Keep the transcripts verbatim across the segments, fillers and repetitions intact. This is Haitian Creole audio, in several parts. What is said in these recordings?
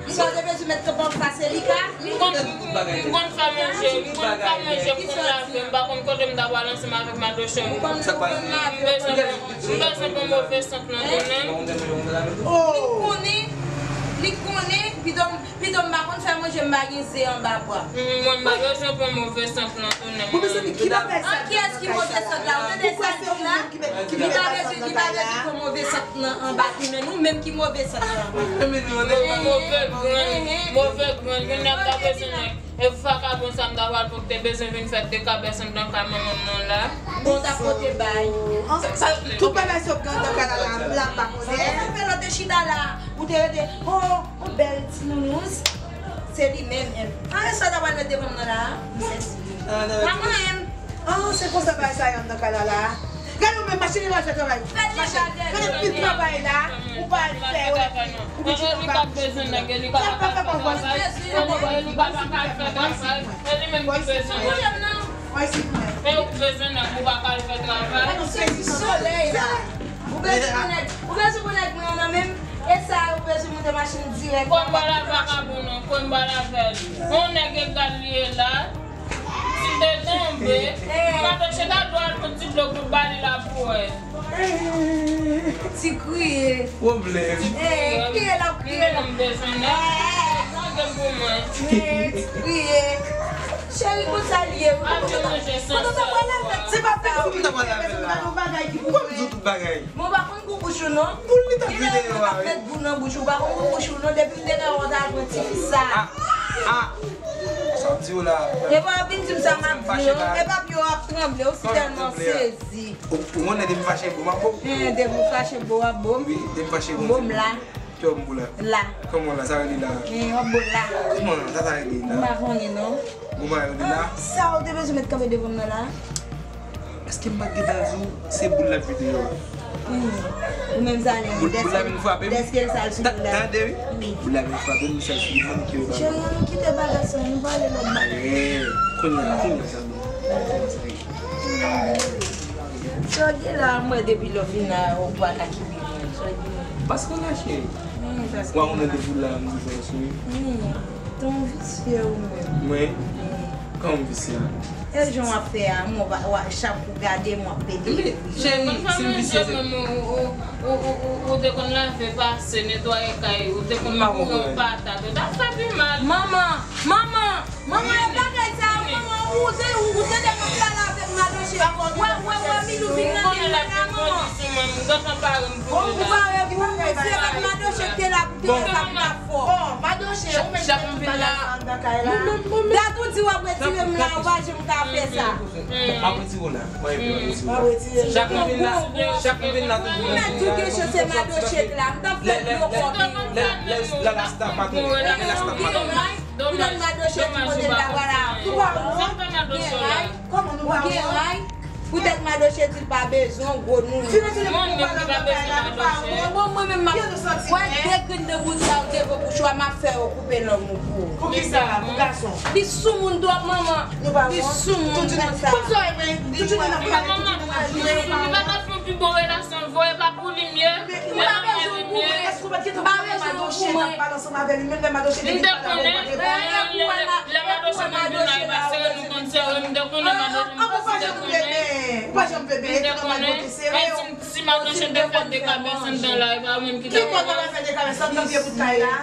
Sa w te bezwen met kanpe anfas Elika? M konn, m konn fè manje, m konn fè manje, m konn lave, m pa konn kote m ta pral ansanm avèk Madoche. M bezwen, m bezwen pran move sant nan tounen. Li konnen, li konnen, pito, pito m pa konn fè manje, m pa gen ze anba bra. Mwen, m pa bezwen pran move sant nan tounen. Bon, mezanmi, ki bagay sa? An kiyès ki move sant la? Ou tande sa l di la? Li pa bezwen, li pa bezwen pran move sant nan anba tounen, nou menm ki move sant nan. Move grenn, move grenn, kounye a m ta bezwen nèg. E vakabon sa m ta pral pou te bezwen vin fè de kabèsan nan kay manman m nan la. Bon, ta pote bay. Sa, tout bagay sa w gen nan kay la, la, la, m pa konnen. Sa fè lè w te chita la, ou te rete, oh, yon bèl ti nounous. Se li menm, menm. Ann, sa w ta pral met devan m nan la, m sezi. Pa manyen m. Ah, se konsa bagay sa ye anndan kay la la. Gade ou menm, machin li pral fè travay. Machin, gade pil travay la, ou pa al fè yo epi ou toujou anba. Li p ap bezwen nèg, li p ap ka fè travay. Li p ap ka fè travay. E li menm ki bezwen nèg. Mwen si mwen. Men ou bezwen nèg, ou pa ka al fè travay. Gade ou sezi solèy la. Ou bezwen pou nèg, ou bezwen pou nèg mwen nan menm. E sa, ou bezwen monte machin dirèk. Kòm ba la vakabon non, kòm ba la vèl. On nèg egal li ye la. Si te tonbe, Madoche ta dwe al pran ti blòk pou ba li la pou wè. Ti kriye. Pwoblèm. Ti kriye. Eh, kriye l ap kriye la. Li menm bezwen nèg. Eh, tande pou mwen. Eh, ti kriye. Cheri, konsa l ye. Al fè manje san sèl. Se pa pou m ta pral avè l la. Pou m di w tout bagay. Bon, pa konn gou bouch ou non. Pou li ta vide yo a, wi. Met gou nan bouch ou, pa konn gou bouch ou non, depi m te ka wè w ta al pran ti fi sa. Ah, ah. Sa w di w la? E pa w ap vin di m sa m ap di w, e pa pye w ap tranble, ou si tèlman sezi. Ou, ou konnen depi m fache bo m ap bo. Eh, depi w fache bo w ap bo m. Wi, depi m fache bo m. Bo m la. Kè w m bo la. La. Kòman la, sa rele la? Eh, w ap bo la. Kòman sa, sa rele la? M pa konnen non. Bo m a rele la. Sa w te bezwen met kanpe devan m nan la? Èske m pa t gentan di w se boul l ap vide yo a? Hmm. Ou menm sa lè. Boul, boul la vin frape m. Dèske l sal sou boul la. Tande wi. Hmm. Boul la vin frape m, m sal sou li, m kite bagay. Cheri, ann kite bagay sa, nou pale lòt bagay. Eh, kounye a, kounye a sa bon. Sa gen la, m wè depi lè w vin la, ou pa ka kenbe mwen. Sa gen. Paske w la, cheri. Hmm, paske. Wa, ou nan de boul la, m di fè sou li. Hmm. Ton visye ou menm. Mwen? Hmm. Kòman m visye a? E jan w ap fè a, mwen w ap, w ap, chak ou gade m w ap pede. Cheri, si m visye se. Ou, ou, ou, ou, ou, ou te konn lave pase, netwaye kay, ou te konn boure yon patat, ou t ap fè pi mal. Manman, manman, manman, e bagay sa, manman, ou te, ou te demen pale avèk Madoche. Wè, wè, wè, Milou vin nan men la, manman. Ou pare pou ou, ou se avèk Madoche ki te la pou te wè sa pou t ap fò. Bon, Madoche, ou menm ki te pale avèk anndan kay la. Dat ou di w ap retire m la, ou pa janm ka fè sa. M ap retire w la. Mwen epi mwen retire w. Chak mwen vin la, chak mwen vin la toujou. Mwen di w gen chans se Madoche k la. M t ap fè dlo kòb. Lè, lè, lè, lè, lè, lè lasta pa tounen. Lè lasta pa tounen. Poutèt Madoche di kote l la, vwala. Ou pa wont. Gen ray. Kòman nou pa wont? Gen ray. Poutèt Madoche di l pa bezwen w, gwo nou. Mwen menm ki pa bezwen Madoche. Bon, mwen menm m ap wè de grenn nan bout sa ou te vo bouch ou a, m ap fè yo koupe lang ou pou ou. Poukisa? Pou gason. Li soumoun twòp, manman. Nou pa bon. Li soumoun konsa. Tout jounen, tout jounen n ap pale, tout jounen n ap jwe, nou pa bon. Li pa t ap fè yon pi bon relasyon, voye pa pou li m ye. Ou pa bezwen w pou mwen. Èske ou pa t gentan konnen Madoche t ap pale ansanm avè li, menm lè Madoche te vin pale avè w, ou pa t reponn? Lè Madoche konn vin la, li pa sere nou konn sere, m te konnen Madoche, m te konnen. Ou pa janm vle benyen, ou pa janm vle benyen, tout nòmal pou te sere w. Si Madoche te fè de kabès anndan la, e pa ou menm ki ta konnen. Ki kote w ta fè de kabès anndan vye bout kay la?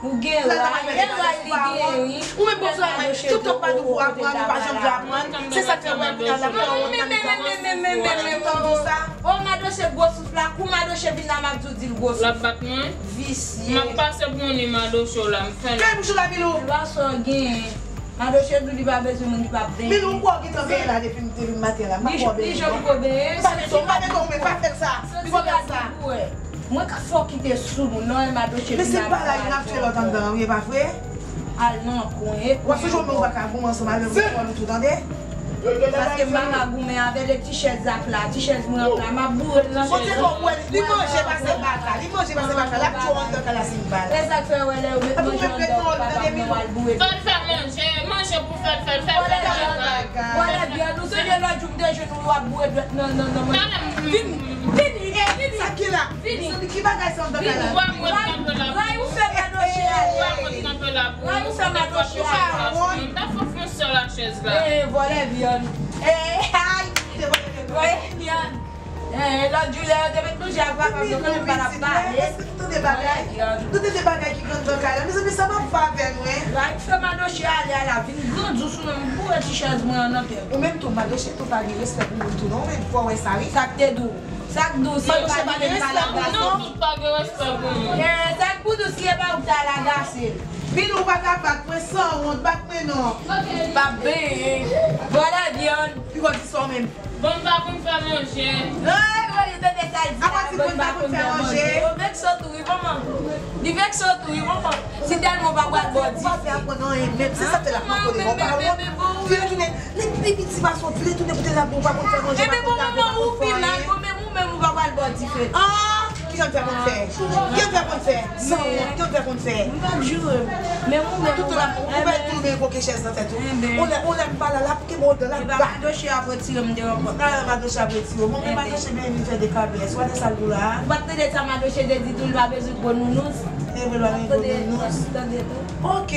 Ou gen ray, e ray li gen, wi. Ou menm bon travay, tout tan pa nou pou aprann, ou pa janm vle aprann. Se sa k fè w wè kounye a l ap fè w wont nan mitan. Ou di sa. O, Madoche gwo souf la, kou Madoche vin la, m ap di w di l gwo souf. L ap bat mwen? Visye. M ap pase pou yon ni Madoche w la, m fè l. Fè bouch ou la, Milou. L pa sa w gen. Madoche di w li pa bezwen moun, li p ap benyen. Milou, m kwè w gentan benyen la depi, depi maten la. M pa kwè w benyen. Li janm ko benyen. M pa mete w, m pa mete w, men pa fè l sa. Li ko fè l sa. Mwen ka fè w kite sou moun, non, e Madoche vin la. Men si m pa la, youn ap fè lòt anndan an, wi, e pa vre? Al nan kwen, e kwen. W ap sou jòm, men ou pa ka goumen ansanm avè m, ou konn ou tou, tande? Paske m pa ka goumen avè l, e ti chèz ak la, ti chèz mwen ak la, m ap boure l nan chèz. Bon, se bon, wè, li manje pase baka, li manje pase baka, l ap tchwe w anndan kay la si m pa la. E sa k fè wè lè yo met manje anndan, papa m nan al boure. Fè l fè manje, manje pou fè l, fè l, fè l, fè l, fè l. Vòlè vyòl, ou sonje lòt jou m te jwenn ou, w ap boure dwèt nan, nan, nan, nan. Vini, vini, vini. Sa ki la? Vini. Mezanmi, ki bagay sa anndan kay la? Ray, ray ou fè Madoche ale. Vyann. Ey, ay! Voye vyann. Eh, lòt jou, lè yo te met manje ak papa m, yo konnen m pa t ap pale. Èske nou tande bagay? Nou tande bagay ki granntan kay la. Mezanmi, sa m ap fè avè nou, en? Like fè Madoche ale a la, vin grandi sou mwen, m boure ti chèz mwen an nan tèt. Ou menm tou, Madoche tou pa gen respè pou moun tou non, men fò w wè sa, wi. Sa k te di w? Sa k di w si e pa li menm pa lagase? Nou tout pa gen respè pou moun. Eh, sa k pou di w si e pa ou ki ta lagase l? Milou pa ka bat mwen, sanwont, bat mwen non. M ap benyen. Vòlè vyann. Pi w ap di sa w menm. Bon, m pa konn fè manje. Ay, bon, li tande sa l di a, bon, m pa konn fè manje. Yo vekse w tou wi, manman. Li vekse w tou wi, manman. Si tèlman w pa pral ba w dife. Ou pa fè aprann anyen menm. Se sa k fè l ap manke w devan. Ou pa wont. Vire tounen. Li pi piti pase w, vire tounen kote l ap di w pa konn fè manje, pa konn lave, pa konn fè anyen. Bon, menm ou menm ou pa pral ba w dife. Ah! Kijan m fè konn fè? Kijan m fè konn fè? Sanwont, kijan m fè konn fè? M p ap joure. Men ou menm ou pa, ou pa tou men koke chèz nan tèt ou. On lè, on lè m pa la, l ap kenbe w dan l ap bat. Madoche ap retire m de ranpòt. Ah, Madoche ap retire w. Bon, men Madoche vin vin fè de kabès. Ou pa tande sa l di w la a? Ou pa t tande sa Madoche te di tou, li pa bezwen gwo nounous? E vre, l pa gen gwo nounous. Tande tou. Ok.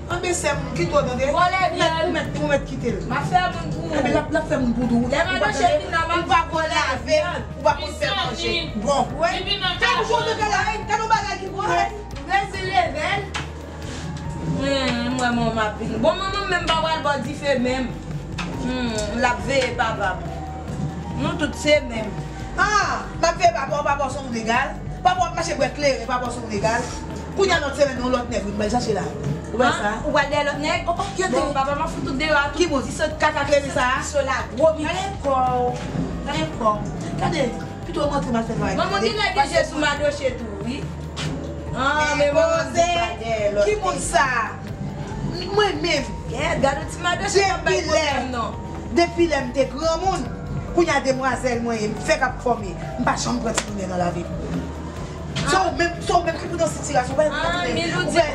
Anben sè m, kite w tande. Vòlè vyann. Ou mèt, ou mèt kite l. M ap fè moun pou ou. Enben, l ap, l ap fè moun pou ou tou. Lè Madoche vin la, m ap vòlè vyann. Ou pa konn lave, ou pa konn fè manje. Bon. Wi. Gade yon bagay la, gade yon bagay ki pran. Resi leve l. Hmm, m wè manman ap vini. Bon, manman m menm pa pral ba w dife menm. Hmm, l ap veye papa m. Nou tout se menm. Ah, m ap veye papa w, papa w se yon moun egal. Papa w ap mache bwè kleren, papa w se yon moun egal. Kounye a lòt semèn, yon lòt nèg vin bay chache la. Ou wè sa? Ou pral dèyè lòt nèg? Oh, oh, gade. Bon, papa m ap fout tout deyò a tou. Ki moun? Ti sot kaka kleren sa a? Ti sot la, gwo mi. Gade kò w. Gade kò w. Gade. Pito w antre m al fè travay. Manman genlè gen je sou Madoche tou, wi. Ah, men manman di pa dèyè lòt nèg. Ki moun sa? Mwen menm. Gad, gad yon ti Madoche k ap bay pwoblèm non. Depi lè m te granmoun, kounye a demwazèl mwen ye, m fèk ap fòme. M pa janm pran ti moun nan lavi m. Se ou menm, se ou menm ki pou nan sitirasyon. Ou pa di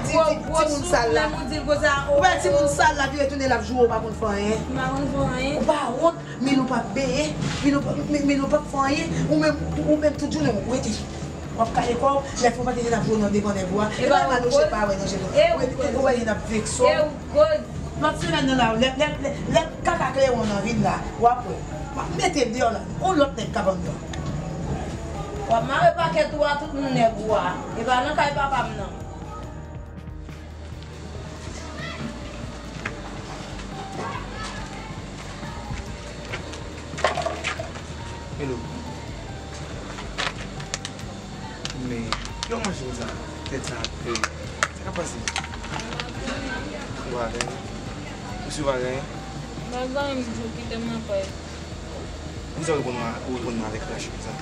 ti moun sal la. Ou pa di ti moun sal la vire tounen l ap joure, ou pa konn fè anyen. Ou pa wont. Milou p ap benyen, Milou p ap, Mi-, Milou p ap fè anyen, ou menm, ou menm tout jounen w rete. W ap kale kò w, lè fò w pa te gen ap jwe nan devan nèg ou a. Epa Madoche pa wè nan je nou. Ou rete, ou wè n ap vekse w. Lòt semèn nan la, lè, lè, lè, lè kaka kleren w nan vin la, w ap wè. M ap mete l deyò la, yon lòt nèg k ap anndan. W ap mare pakèt ou a tout moun nèg ou a. Epa nan kay papa m nan. Hello. Men, yo manje konsa, tèt sa ap fè. Sa k ap pase? Ou pa gen anyen? Ou si w pa gen anyen? M pa gen anyen, m di w kite m anpè. Poukisa w reponn mwen, ou reponn mwen avèk rache konsa?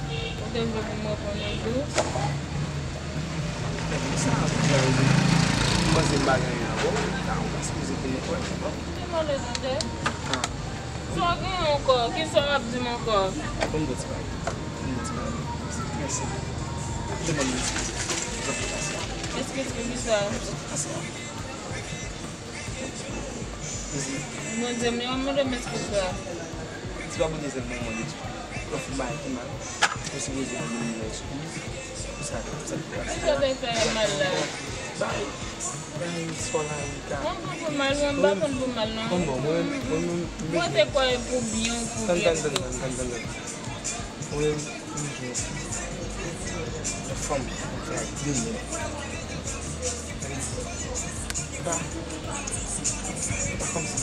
Ou te vle pou m reponn ou tou? Sa a, sa a, m panse m pa gen anyen ankò. Sa a, ou pa sipoze te mwen kwè, non? Ou te male tande. Ah. Sa w gen ankò? Kisa w ap di m ankò? Ban m yon ti bagay. Ban m yon ti bagay. Mèsi. Demann m eskiz. Eskiz pou kisa? Bondye, m ap mande m eskiz la. Se pa Bondye sèlman mande eskiz. Lè w fin bay ki mal, ou sipoze mande moun nan eskiz. Pou sa, pou sa ki te pase. Sa te fè mal la. Bay, bay, sò la, Rika. Mwen konn pou mal, mwen pa konn pou mal, non. Bon, bon, mwen, mwen, mwen, mwen te kwè pou byen, pou byen. Tann, tann, tann, tann, tann, tann. Mwen, Yon fanm fè ak de moun. Sa vle di, e pa, e pa kòmsi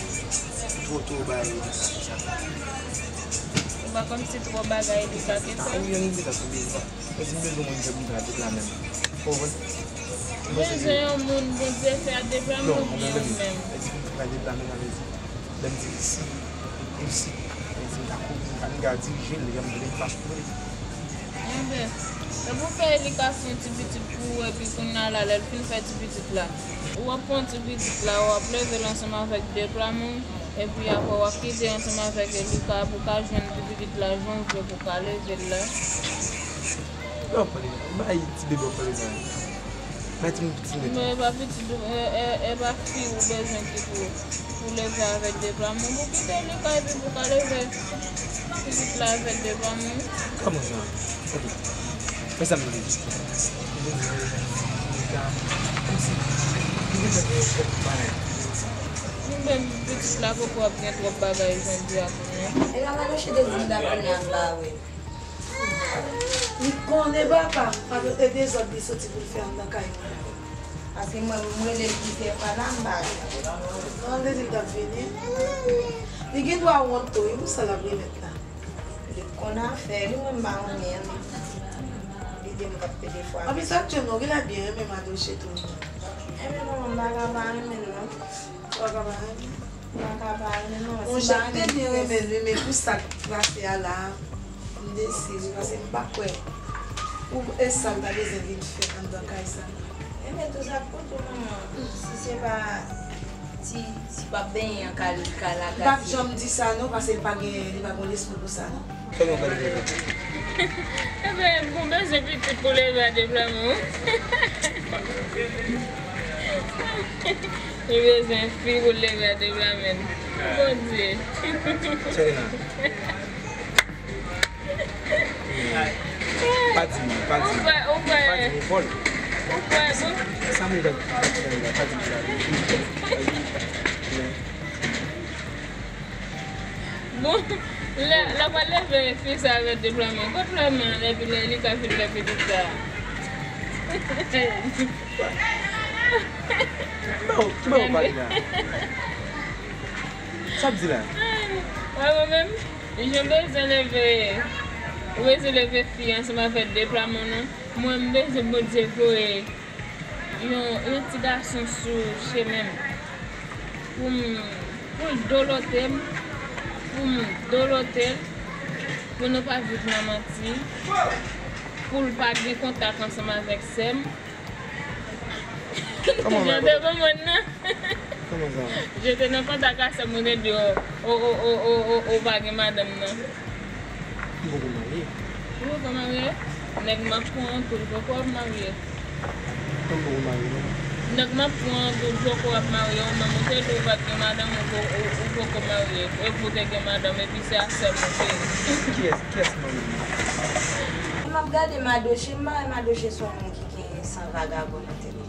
twò, twò bagay li ka fè sa. E pa kòmsi twò bagay li ka fè sa. Ou yon li ka fè sa. Mwen di m bezwen moun fè m travay tout la menm. Ou konprann? Bezwen yon moun Bondye fè a deplwaman oubyen ou menm? Mwen di m fè a deplwaman, sa vle di. Lè m di l si, m si, lè m di m ka kouri, m ka, m ka dirije l, lè m vle m mache kouri. Enben, epi w fè edikasyon ti pitit pou ou, epi kounye a la, lè l fin fè ti pitit la, w ap pran ti pitit la, w ap leve l ansanm avèk de pla men w, epi apre w ap kite ansanm avèk Elika pou w ka jwenn ti pitit la jan w vle pou w ka leve l la. Lè w ap pale, bay ti bebe w ap pale sa. Bay timoun piti nèt. Men e pa pitit ou, e, e, e pa fi ou bezwen ki pou, pou leve avèk de pla men w. Pou kite li kay epi pou ka leve pitit la avèk de pla men w. Kòman sa? Ok. Men sa m vle di. M vle di, kòmsi, m vle fè yon kèk bagay. Ou menm pitit la poko ap gen twòp bagay jodi a kounye a. Epa Madoche te di m t ap vini al ba ou. Li konnen papa, Madoche te dezòd li soti pou l fè anndan kay mwen. Paske mwen, m rele l plizyè fwa la, m pa reponn. Non, li te di l t ap vini. Li gen dwa wont tou, wi, pou sa l ap remèt la. Li konn afè li, mwen m pa renmen li. Li di m t ap pede fwa. Anpi sa k tchè non, genlè byen renmen Madoche tou. Enben manman, m pa ka pa renmen l non. Ou pa ka pa renmen l? M pa ka pa renmen non. Monchè, m te byen renmen l wi, men pou sa k pase a la, m desi wi, paske m pa kwè ou e sa l ta bezwen vin fè anndan kay sa. Enben tou sa k pou tou manman, si se pa ti, ti pap benyen an ka, ka lagase. M p ap janm di sa non, paske li pa gen, li pa gen lespri pou sa non. Kòman w pral leve? Enben, m bezwen pitit pou leve a de bra mwen. Li bezwen fi pou leve a de bra mwen. Bondye. Serena. Pa di m, pa di m. Ou pa, ou pa. Pa di m, ou fòl. Ou pa, bon. Sa m ap fè la, pa di m sa. Bon, lè, lè w pral leve fi sa avèk de bra mwen, kot lè men an epi lè li ka fin fè pitit sa? Bon, bon, pale la. Sa w ap di la? Wè mwen menm, jan m bezwen leve, ou bezwen leve fi ansanm avèk de bra mwen non. Mwen, m bezwen Bondye voye yon, yon ti gason sou chemen m. Pou m, pou l dolote m, pou m dolote l, pou nou pa viv nan manti, pou l pa gen kontak ansanm avèk sè m. Kòman, jan w te konprann nan? Kòman sa? Jan w te nan kontak a sè m, ou te di w, ou, ou pa gen madanm nan. M poko marye. Ou poko marye? Nèg m ap pran an tou, li poko ap marye. Mwen m poko marye non. Nèg m ap pran an tou, li poko ap marye. Ou menm ou te di ou pa t gen madanm, ou po-, ou, ou poko marye. Epi ou te gen madanm, epi se a sè m ou te ye. Kiyès, kiyès manman m? M ap gade Madoche, m pa wè Madoche se yon moun ki gen san vagabon nan tèt li.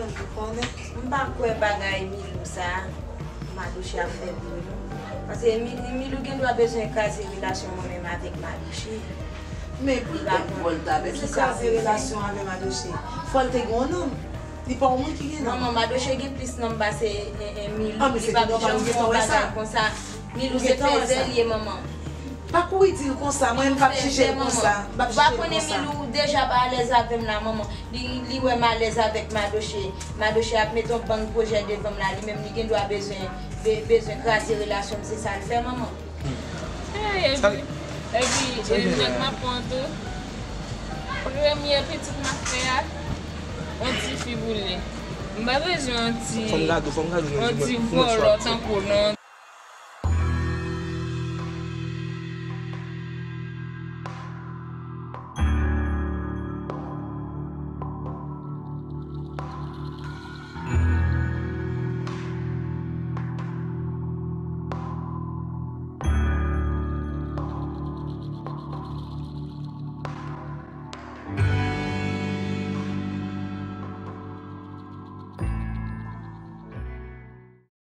M pa kwè bagay Milou sa a, Madoche ap fè pou li non. Paske Mi-, Milou gen dwa bezwen kraze relasyon mwen menm avèk Madoche. Men pou l pa kraze relasyon avè Madoche, fò l te gen yon nonm. Li pa yon moun ki gen nonm. Manman, Madoche gen plis nonm pase, e, e, Milou. Li p ap janm fè yon bagay konsa. Milou se fèzè li ye, manman. Pa kouri di l konsa, mwen m p ap jije l konsa. M p ap jije l konsa. Ou pa konnen Milou deja pa alèz avè m la, manman. Li, li wè m alèz avèk Madoche. Madoche ap mete yon bann pwojè devan m la, li menm li gen dwa bezwen, be-, bezwen kraze relasyon m, se sa l fè, manman. Epi, epi, e, nèg m ap pran tou. Premye pitit m ap fè a, yon ti fi boule. M pa bezwen yon ti, yon ti vòlò tankou w non.